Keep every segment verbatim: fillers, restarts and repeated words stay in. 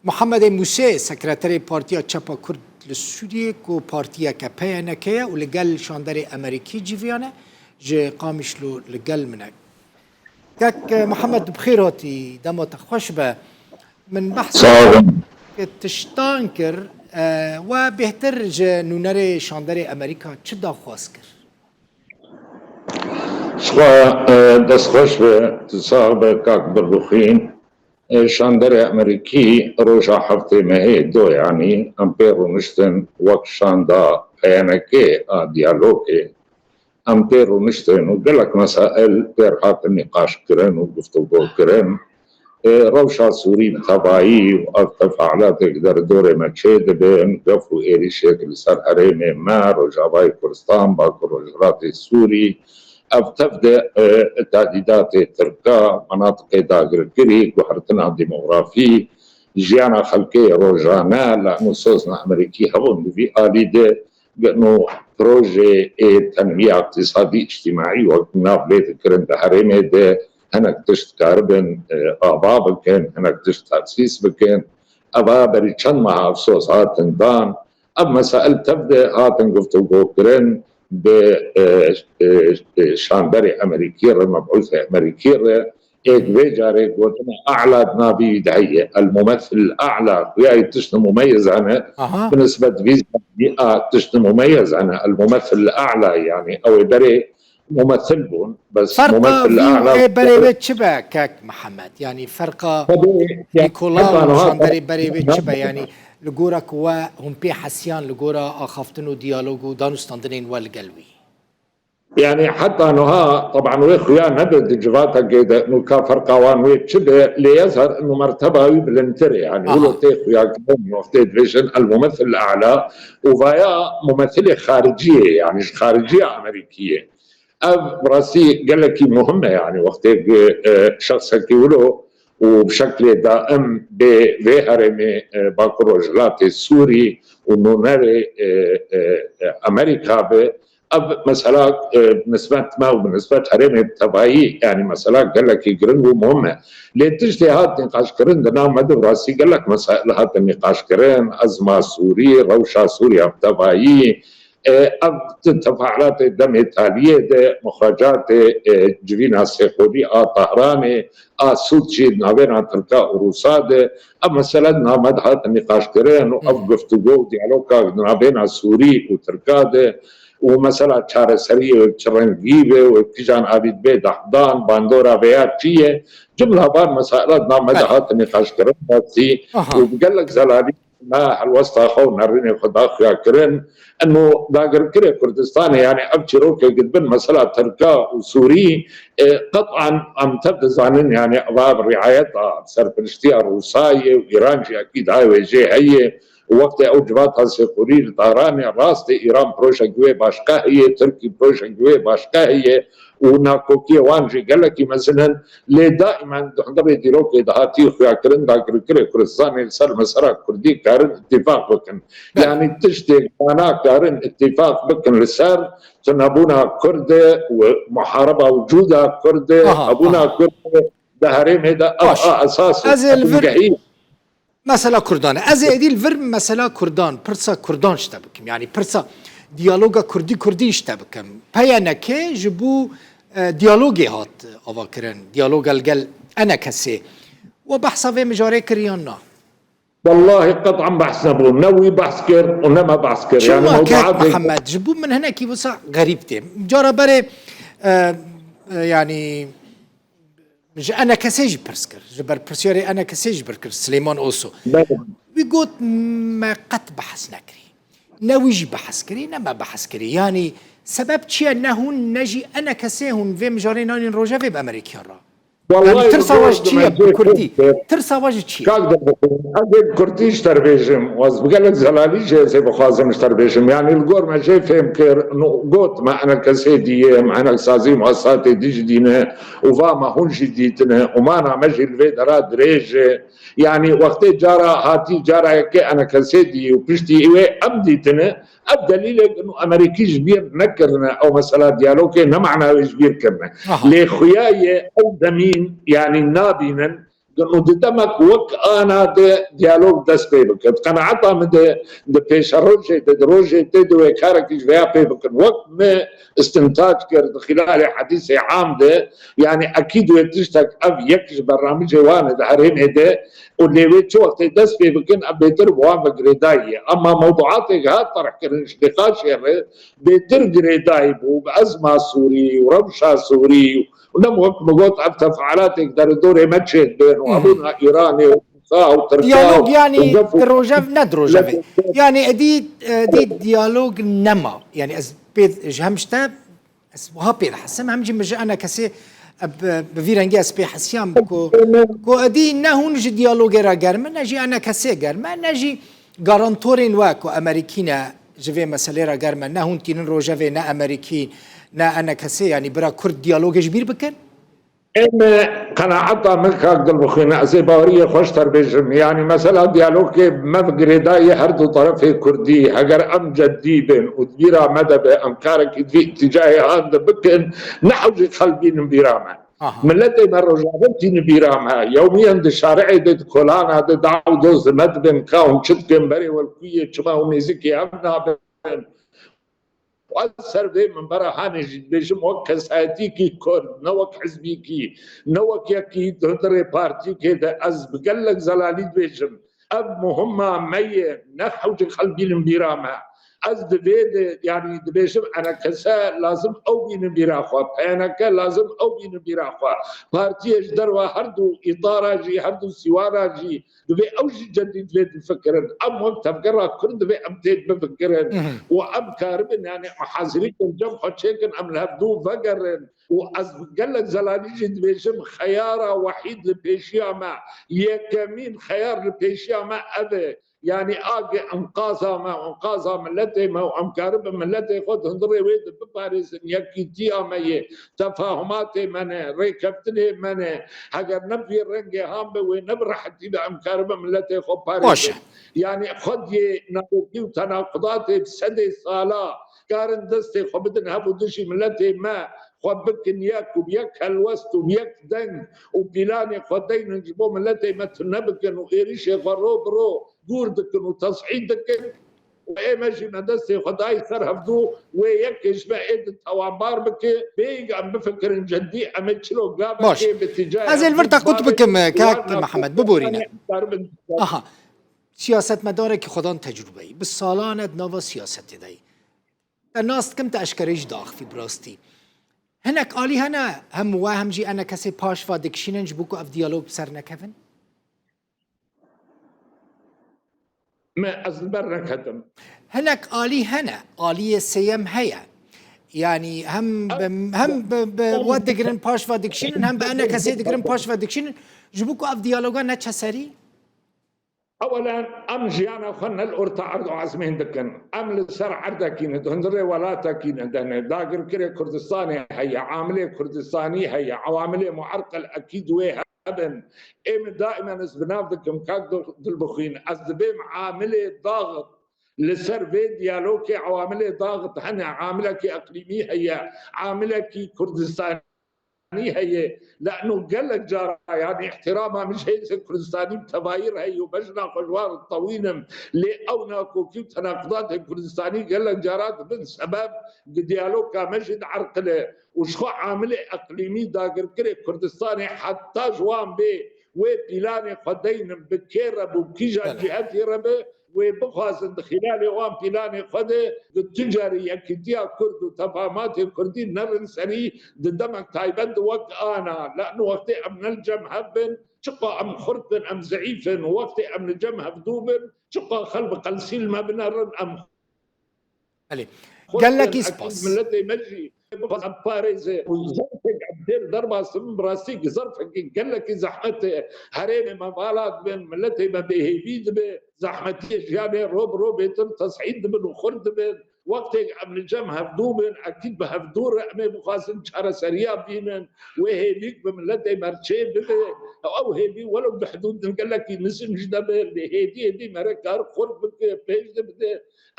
Muhammedê Mûsê, sekreterê Partiya Çepa Kurd li Sûriyê, ku partiyeke P Y N K ye û li gel şanderê Amerîkî civiyane, ji Qamişlo li gel min e. Kek Muhammed, tu bi xêr hatî, dema te xweş be. Min behsa Sağ olun. Tiştan kir, e, we bêhtir ji nûnerê şanderê Amerîka çi daxwaz kir? Ji xwe, e, dest xweş be, tu sax be, kak Birguxîn. E, şanderê Amerîkî roja heftê mehê do, yanî em pê rûniştin wek şanda P Y N K a diyalogê. Em pê rûniştin û gelek mesail pê hatin nîqaşkirin û guftûgokirin. E, rewşa Sûrî bi tevayî û ev tefalatê ku derdorê me çêdibin, gef û êrîşê ku li ser herêmê me, Rojavayê Kurdistan, Bakur Rojhilatê Sûrî, ev tev de, e, tehdîdatê Tirka, menatiqê dagirkirî, guhertina demografî, jiyana xelkê rojane, li hemû sozna Amerîkî hebûn di vî alî de, no projeyê tenmiya îqtîsadî, îctîmaî wek nav lê dikirin di herêmê de, hinek tişt karibin, e, ava bikin, hinek tişt tesîs bikin. Eva berî çend meha ev soz hatin dan. Ev mesail tev de hatin guftûgokirin bi, e, e, e, şanderê Amerîkî re, mebûsê Amerîkî re. Êk vê carê gotine a'la di navî wî de heye. El mumethil a'la, xuya yî tişt mumeyiz hene, Aha. bi nisbet vî zanî a tişt mumeyiz hene. El mumethil a'la, yanî ew ê berê mumethil bûn. Bes Ferqa mumethil vî a'la ê berê wê çi be, kek Mihemed? Yanî ferqa Tabii, yani, Nîkola û şanderê berê wê çi be? Yanî li gora ku we hûn pê hesiyan li gora axaftin û diyalog û danûstandinên we li gel wî? Yani heta nuha, taban wê xuya nebe di civatekê de, nûka ferqa wan wê çi be, lê ez her inu merteba wî bilindtir e. Yani Aha. wilo tê xuya kirin, wextê dibêjin el mumethil a'la û vaya mumethilê xariciyê, yani ji xariciya Amerîkiyê. Ev bi rastî gelekî muhim e, yani wextê ku, e, şexsekî wilo û bi şeklê daim bê vê herêmê, e, Bakur Rojhilatê Sûrî û nûnerê, e, e, e, Amerîka be, ev mesela, e, bi nisbet me û bi nisbet herêmê bi tevayî, yani mesela gelekî giring û muhim e. Lê tiştê hat nîqaşkirin di nav me de bi rastî gelek mesail hatin nîqaşkirin, ezma Sûrî, rewşa Sûriya bi tevayî, e, ev di tefalatê demê taliyê de, muxrecatê, e, civîna sêxolî a Tehranê, a Sûd jî di navêna Tirka û Rûsa de, ev mesele di nav me de hatin nîqaşkirin û ev Hı. guftûgo û diyaloga di navêna Sûrî û Tirka de û mesela çareseriyê wê bi çi rengî be, wê bi kîjan avî dibe dahdan, bandora vêya çi ye, cimla van mesaila di nav me de Belê. hatin nîqaşkirin, rastî Aha. û bi gelek zelalî me helwesta xwe û nerînê xwe da xuya kirin. Eno dagirkirê Kurdistanê, yani ev çîrokê dibin mesela Tirka û Sûrî, e, qet'an em tev dizanin, yani eva bi riayeta serpiriştiya Rûsayê û Îran jî ekîd hay wê jê heye. Û wextê ew civata sêxurî li Tehranê rastê Îran projek wê başqa heye, Tirkî projek wê başqa heye û nakokiyê wan jî gelekî mezin in. Lê daîmen di hundirê dîrokê de hatî xuyakirin dagirkirê Kurdistanê li ser mesela Kurdî karin îtîfaq bikin. Belê. Yanî tiştê dana karin îtîfaq bikin li ser tunebûna Kurd e û muhareba wicûda Kurd e, Aha, hebûna aha. Kurd e di herêmê de ev Baş. a esas e. Ez ê li vir Bingehî. Mesela Kurdan e. Ez ê êdî li vir mesela Kurdan, pirsa Kurdan ji te bikim. Yanî pirsa diyaloga Kurdî Kurdî ji te bikim. P Y N K ji bo, e, diyalogê hat avakirin. Diyaloga li gel E N K S'ê. We behsa vê mijarê kir yan na? Wellahî qet'an behs nebû. Ne wî behs kir û ne me behs kir. Yanî Çima kek mewduatê Mihemed? Ji bo min hinekî wisa xerîb tê. Cara berê, e, e, yanî ji E N K S'ê jî pirs kir. Ji berpirsiyarê E N K S'ê jî pirs kir, Silêman Oso. Belê. Wî got, me qet behs nekirî. Ne wî jî behs kirî, ne me behs kirî. Yanî sebeb çi ye? Ne hûn, ne jî E N K S'ê hûn vê mijarê nanîn rojevê bi Amerîkiyan re. Yanî Wellahî tirsa we ji çi ye bi kurdî? Tirsa we ji çi ye? Kak Debixwîn, ez ê bi kurdî ji te re bêjim û ez bi gelek zelalî jî ez ê bixwazim ji te re bêjim. Yanî li gor me jê fêm kir, no, got me E N K S'ê dîye, me hinek sazî û muesesatê dî jî dîne û va me hûn jî dîtine û mana me jî li vê dera dirêj e. Yanî wextê cara hatî cara yekê E N K S'ê dî û piştî wê em dîtine, ev delîlek ino Amerîkî ji bîr nekirine, ew mesela diyalogê ne mana wê ji bîr kirine. Aha. Lê xuya ye ew demîn, yanî nabînin, bikin û di demek wek ana de diyalog dest pê bikin. Qenaeta min de di pêşerojê de, di rojê tê de wê karekî ji vêya pê bikin. Wek me istintac kir di xîlalê hedîsê am de, yanî ekîd wê tiştek ev yek ji bernamijê wan e di herêmê de û lê wê çi wextê dest pê bikin, ev bêtir bi wan ve girêdayî ye. Ema mewduatê ke hat terhkirin ji nîqaşê re bêtir girêdayî bû bi ezma Sûrî û rewşa Sûrî û nem wek min got ev tefalatê ke deredorê me çêdibin û hebûna Îranê û Tirka û Tirka Diyalog û yanî gef û di rojev ne di rojevê. Yanî edî, edî diyalog nema. Yanî ez pê ji hem ji te ez wiha pê dihesim, hem jî min ji enekesê, e, bi, bi vî rengî ez pê hesiyam ku, ku edî ne hûn ji diyalogê re germ in, ne jî enekesê germ e, ne jî garantorên we ku Amerîkî ne ji vê meselê re germ e, ne hûn tînin rojevê, ne Amerîkî, ne enekesê, yanî bira Kurd diyalogê ji bîr bikin? Ê me qenaeta min kak Dilbixwîn, ez ê baweriyê xwe ji te re bêjim. Yanî mesela diyalogê me bi girêdayî her du terefê Kurdî, heger em ceddî bin û di bîra me de be, em karekî di vî îtîcahê han de bikin, ne hewcî xelbînin bîra me. Aha. Miletê me rojava tînin bîra me. Yewmiyen di şari'ê de, di kolana de daw doz di me dibin, ka hûn çi dikin, berê welkuyê çima hûn nêzîkî ev nabin. Û ez ser vê minbera hanê jî dibêjim, wek kesayetîkî Kurd, ne wek hizbîkî, ne wek yekî di hundirê partîkê de, ez bi gelek zelalî dibêjim, ev muhima me ye, ne hewce xelbînin bîra me. Ez di vê de, yanî dibêjim, enekese lazim ew bînin bîra xwe, P N K lazim ew bînin bîra xwe. Partiyê ji derva her du îtara jî, her du sîwana jî, Divê ew jî cedî divê bifikirin. Em wek tevgera Kurd divê em tê bifikirin. Mhm. Û em karibin, yani, hazirî cem xwe çêkin, em li hevdû vegerin. Û ez gelek zelalî jî dibêjim, xeyara wehîd li pêşiya me, yekemîn xeyar li pêşiya me ev e. Yani, agê enqaza me, enqaza miletê me û em karibin miletê xwe di hundirê wê de biparêzin, yekîtiya me ye, tefahumatê me ne, rêkeftinê me ne. Heger ne bi vî rengê han be, wê ne bi rehetî be em karibin miletê xwe parêzin. Baş e. Yanî xwediyê nakokî û tenaqudatê bi sedê sala karin destê xwe bidin hev û dijî miletê me, xwe bikin yek û bi yek helwest û bi yek deng û pîlanê xwe deynin ji bo miletê me tune bikin û êrîşê xwe ro bi ro dûr dikin û tes'îd dikin. Û ê me jî me destê xwe dayî ser hevdû, wê yekê ji me ê di tewanbar bike, bêyî em bifikirin cedî, em ê çilo gavekê bi tîcayê. Baş. Ez ê li vir te qut bikim, kak Mehemed, biborîne. Aha. Siyasetmedarekî xwedan tecrûbeyî. Bi salan e di nava siyasetê de yî. Te nas dikim, te eşkereyî jî diaxivî bi rastî. Hinek alî hene, hem we hem jî enekesê paş ve dikişînin ji bo ku ev diyalog bi ser nekevin? Me ez li ber neketim. Hinek alî hene, aliyê sêyem heye. Yanî hem bi, hem bi, bi we digirin paş ve dikişînin, hem bi enekesê digirin paş ve dikişînin. Ji bo ku ev diyaloga neçe serî? Ewelen em jiyana xwe ne li orta erd û ezmên dikin. Em li ser erdekî ne, di hundirê welatekî ne de ne. Dagirkirê Kurdistanê heye, amilê Kurdistanî heye, ewamilê muerqil ekîd wê hebin. Ê min daîmen ez bi nav dikim, kak Dil-, Dilbixwîn, ez dibêm amilê daxit li ser vê diyalogê, ewamilê daxit hene, amilekî eqlîmî heye, amilekî Kurdistanî heye. Lano gelek cara, yani, îhtîrama min ji hêzên Kurdistanî bi tevayî re heye û bejna xwe ji wan re ditewînim. Lê ew nakokî û tenaqudatên Kurdistanî gelek cara dibin sebeb, di diyaloga me jî dierqile û ji xwe amilê eqlîmî dagirkirê Kurdistanê heta ji wan bê wê pîlanê xwe deynin bi kê re bû, kîjan Belê. cihetî re be, wê bixwazin di xîlalê wan pîlanê xwe de di tu carî yekîtiya Kurd û tefahumatê Kurdî nerin serî di demek taybet de wek ana. Lano wextê em ne li cem hev bin, çiqa em xurt bin, em zeîf in, wextê em li cem hevdû bin, çiqa xelk bi qelsî li me binerin, em Belê. Gelekî spas. Miletê me jî bixwaze parêze û zerfek em têr derbas bin, bi rastî zerfekî gelekî zehmet e. Herêmê me vala dibin, miletê me bêhêvî dibe, zehmetiyê jiyanê ro bi ro bêtir tes'îd dibin û xurt dibin. Wextê em li cem hevdû bin, ekîd bi hevdû re em ê bixwazin çareseriya bînin, wê hêvîk bi miletê me re çê bibe. Ew hêvî welew di hidûdin gelekî nizm jî de be, lê hêdî hêdî me re kar xurt bike, pêş de bide.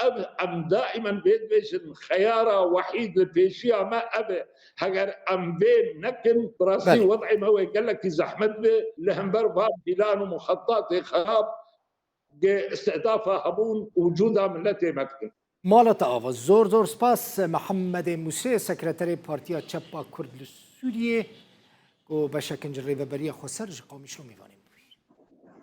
Ev em daîmen vê dibêjin, xeyara wehîd li pêşiya me ev e. Heger em vê nekin, bi rastî Belê. Wed'ê me wê gelekî zehmet be, li hember van pîlan û muxetatê xerab, ge-, îstihdafa hebûn û wicûda miletê me dikin. Mala te ava. Zor zor spas Mihemedê Mûsê, sekreterê Partiya Çep a Kurd li Sûriyê, ku beşekin ji Rêveberiya Xweser ji Qamişlo mêvanê